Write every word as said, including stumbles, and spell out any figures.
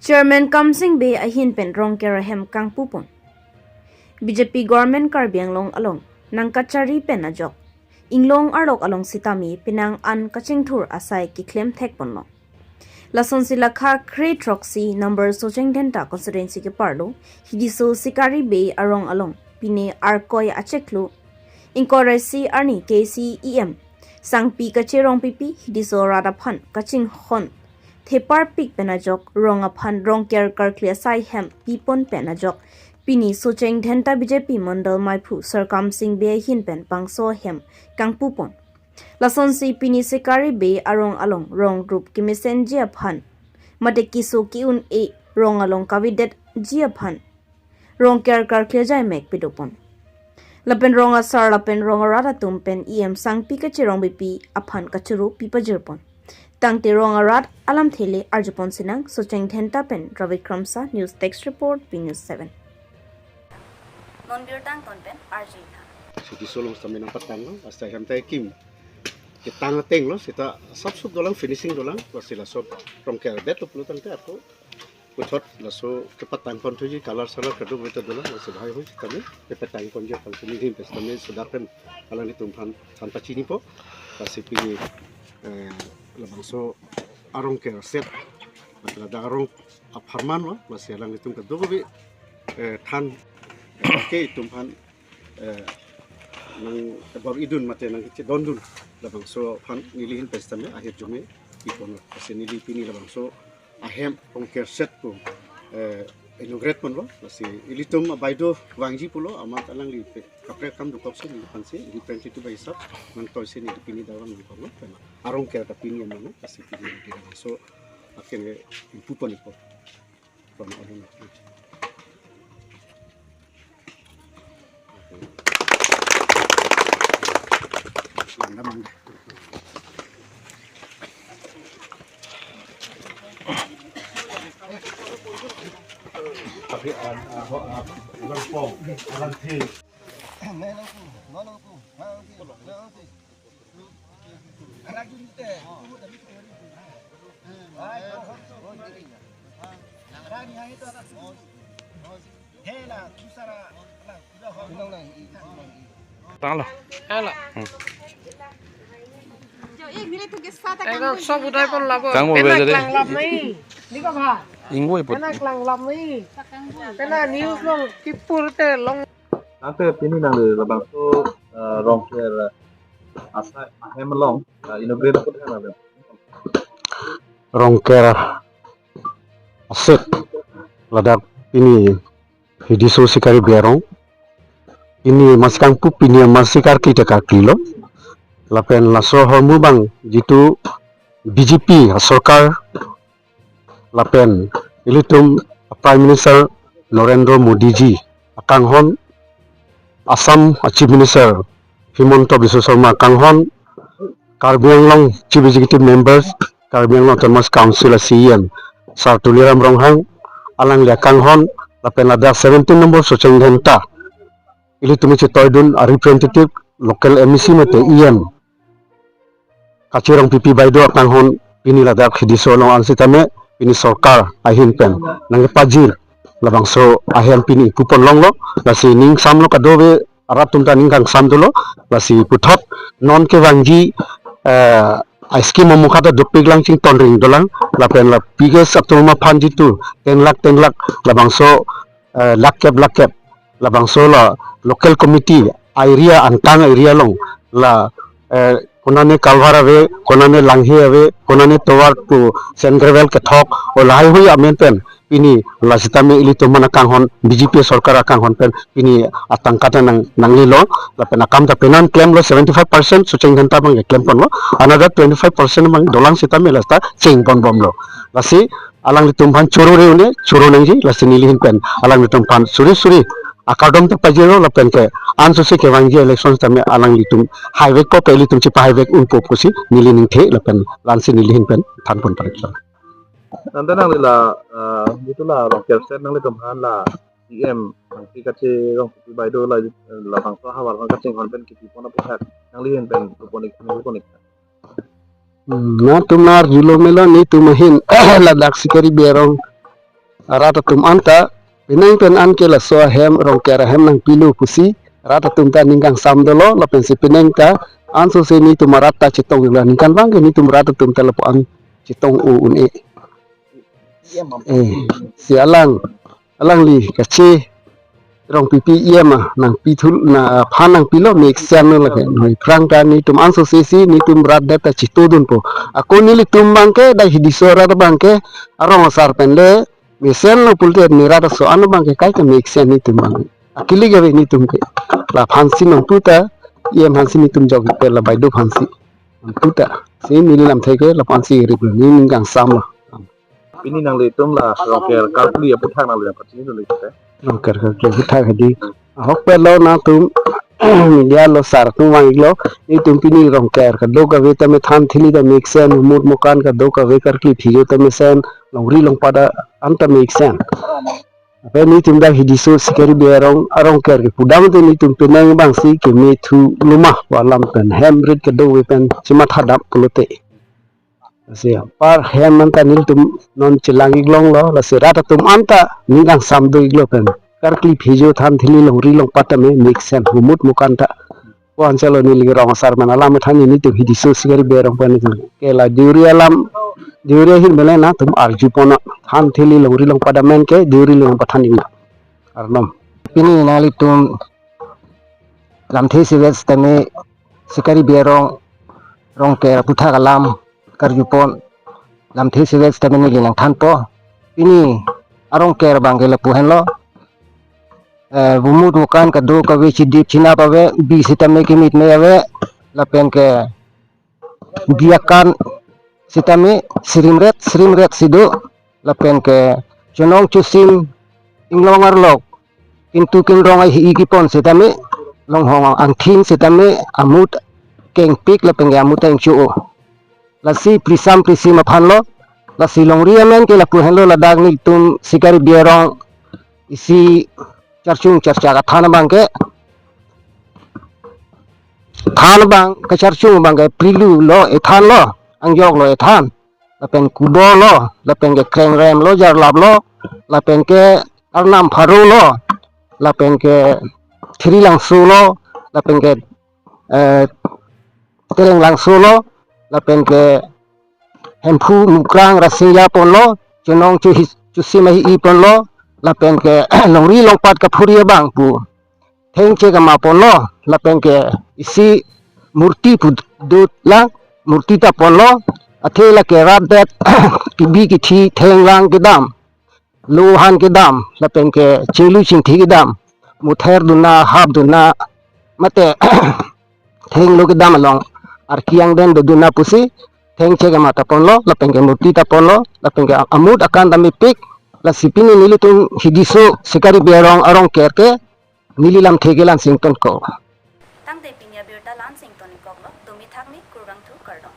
Chairman Kamsing Bey ahin pen Rongker ahem kangpupon. B J P government Karbi Anglong along nangkachari pen ajok inglong arlok along sitame penang an kachingthur asai keklem thekponlo. Lasonsi lakha kre throksi number Socheng Dhenta constituency keparlo Hidiso Sikari Bey arong along pine Arkoi achiklo ingkoi ra isi arni K C E M Sangpi Kache Rongpipi Hidiso arat aphan kachinghon theparpik pen ajok rong aphan Rongker karkli asai hem pipon pen ajok pini Socheng Dhenta B J P Mondol Maiphu Sir Kamsing Bey ahin pen bangso hem kangpupon. Lasonsi pini Sikari Bey arong along rong rup kemesenji aphan mate keso ke-un-e rong along kavedetji aphan Rongker karkli ajaimek pedopon. Lapen rong asar lapen rong arat atum pen E M Sangpi Kache Rongpipi aphan kachoro pipajirpon. Tangte rong arat alamthe le arjupon sinang Socheng Dhenta pen Ravi Kramsa, News Desk Report, B News seven. Non birta angton pen arjutha. Siti solong stamina patang lo, asta hem ta kim. Ketang ateng lo, sita sap sup dolang, finishing dolang, lasi laso Rongker det lo pulo tangte ako. Puthot laso kepatang pon thuji color salar kadokave ta dolang, lasi bahai hui sitame kepatang ponji aphan sini hin sitame sudah pen alanglitum aphan than pachinipo. Lasi pini, eh, labangso arong ke set, ladak arong apharman lo, lasi alanglitum kadokave, eh, than, eh, ke itum aphan, eh, nang bor-idun mate nangchedondun labangso aphan neli hin pen sitame ahirjume ipon lo. Lasi neli pini labangso ahem Rongker set pu, eh, inaugurate ponlo. Lasi ilitum abaido vangji pulo, amat alangli pe kaprek akam dokok si neli aphansi representative bai hisap nangtoi si neli pini dawang nangkoklo. Pena arong ke ta pini amano, lasi pini neli labangso aken ke impu pon ipo. Pon arong. Tanglo. Tanglo. Hmm. Ekdom sob udai pon labo. Kangmo. Pena beja de. Klanglap nai. Ingvoi put. Pena klanglap nai. Pena news long kipur te long. Tangte pini nangli labangso, eh, Rongker, eh, asai ahem along, eh, inaugurate put hena de. Rongker aset ladak pini Hidiso Sikari Bey arong. Pini masi kangpu, pini masi karkli ta karkli lo. Lapen laso ahormu abang jitu B J P asorkar lapen ilitum Prime Minister Narendra Modi ji akanghon, Assam Chief Minister Himanta Biswa Sarma akanghon, Karbi Anglong Chief Executive Members, Karbi Anglong Autonomous Council a C E M, Sir Tuliram Ronghang, alangli akanghon, lapen ladak seventeen number Socheng Dhenta, ilitum chetoidun a representative local M A C mate E M, Kache Rongpipi baido akanghon, pini ladak Hidiso along an sitame, pini sorkar ahin pen nangpajir labangso ahem pini pupon longlo, lasi ning samlo kadokave arat atum ta ning kangsam dolo, lasi puthot non kevangji, eh, a scheme amukha ta dopik lang chington ring dolang, lapen la biggest atum aphan jitu ten lakh ten lakh labangso, eh, lakh kep lakh kep labangso la local committee area angtang area along la, eh, konane culvert ave, konane langhe ave, konane tovar pu sand gravel kethok, o lahai hui amen pen pini la sitame ilitum aphan akanghon B J P sorkar akanghon pen pini atangka ta nang, nanglelo, lapen akam ta penan klemlo, seventy five percent Socheng Dhenta abang keklem ponlo, another twenty five percent abang dolang sitame la sita cheng pon bomlo. Lasi alanglitum aphan choro re une, choro nangji, lasi neli ahin pen alanglitum aphan suri suri akardom ta pajirlo, lapen ke ansusi kevangji election sitame alanglitum haivek po, ke ilitum chepahaivek unpo pusi neli ningthe, lapen la-ansi neli ahin pen than pon pariklo. Nangta nangli la, ah, jitu la Rongker set nanglitum aphan la C E M Sangpi Kache Rongpipi baido la, labangso ahavar aphan kachinghon pen kipi pon apot nangli ahin pen pupon ik, pupon ik. Hmm, nangtum arjulo melo, netum ahin ladak Sikari Bey arong arat atum anta penang pen an ke laso ahem Rongker ahem nangpilo pusi arat atum ta ning kangsam dolo, lapensi penang ta ansose netum arat ta chetong la ningkan abang ke netum arat atum ta lapu-an chetong o un-e. Eh, si alang, alangli kache Rongpipi E M a nangpi thul na aphan nangpilo mesen lo lake. Noi phrang ta netum ansose si netum rat det ta chetongdunpo. Ako nelitum abang ke dak Hidiso arat abang ke arong asar pen le mesen lo pulote ne rat aso an abang ke kaike mesen netum abang. Akili kave netum ke. Laphansi nangpu ta, E M aphansi netum jok pe la baideo aphansi nangpu ta. Si neli lamthe ke laphansi rip lo, ne ning kangsam lo. Pini nanglitum la Rongker karkli aphuthak nangli nangpachini dun le kete. Rongker karkli aphuthak hadi ahokpet lo nangtum media lo sar atum vang-iklo, netum pini Rongker kadokave ta me than thili ta mesen, humut mukan kadokave karkli phijo ta mesen, longri longpat anta mesen. Ape netum dak Hidiso Sikari Bey arong, Rongker kepudam te netum penang abangsi kemethu loma pu alam pen hem rit kadokave pen chematha dam pulote. Lasi apar hem anta nelitum non chelang-ik longlo, lasi rat atum anta ning kangsam do-iklo pen. Karkli phijo than thili longri longpat ta me mesen, humut mukan ta. Ko anchalo neli rong asar pen alam than netum Hidiso Sikari Bey arong pen ke la deuri alam, deuri ahin bele nangtum arjupon than thili longri longpat amen ke deuri longpat than-iklo. Arnam. Pini nanglitum lamthe sevet sitame Sikari Bey arong Rongker aphuthak alam karjupon lamthe sevet sitame neli nangthanpo. Pini a-Rongker abang ke lapu henlo. Eh, humut mukan kadokave chidip chinap ave, bi sitame kemeet me ave, lapen ke bi akan sitame sirimret sirimret si do, lapen ke chonong chosim inglong arlok kintu kinrong ahi-i kepon sitame longhong angthin sitame amut kengpik lapen ke amut engcho-o. Lasi prisam prisim aphan lo, lasi longri amen ke lapu henlo, ladak netum Sikari Bey arong isi charchung charchak athan abang ke, than abang kacharchung abang ke prilu lo ethan lo, angjok lo ethan, lapen kubor lo, lapen ke krengrem lo, jarlap lo, lapen ke arnam pharo lo, lapen ke Thiri Langso lo, lapen ke, eh, Tereng Langso lo, lapen ke Hemphu Mukrang Rasinja pon lo, chonong chu hi-, chusim ahi-i pon lo, lapen ke longri longpat kaphuri abang pu thengche kama pon lo, lapen ke isi murti pu dut lang, murti ta pon lo, athe lake rat det kebi kethi thenglang kedam, lo han kedam, lapen ke chinglu chingthi kedam, muther dun na, hap dun na, mate thenglo kedam along arki angden dodun na pusi thengche kama ta pon lo, lapen ke murti ta pon lo, lapen ke amut akan ta mepik. Lasi pini nelitum Hidiso Sikari Bey arong a-Rongker ke neli lamthe ke la-an si ingtonko.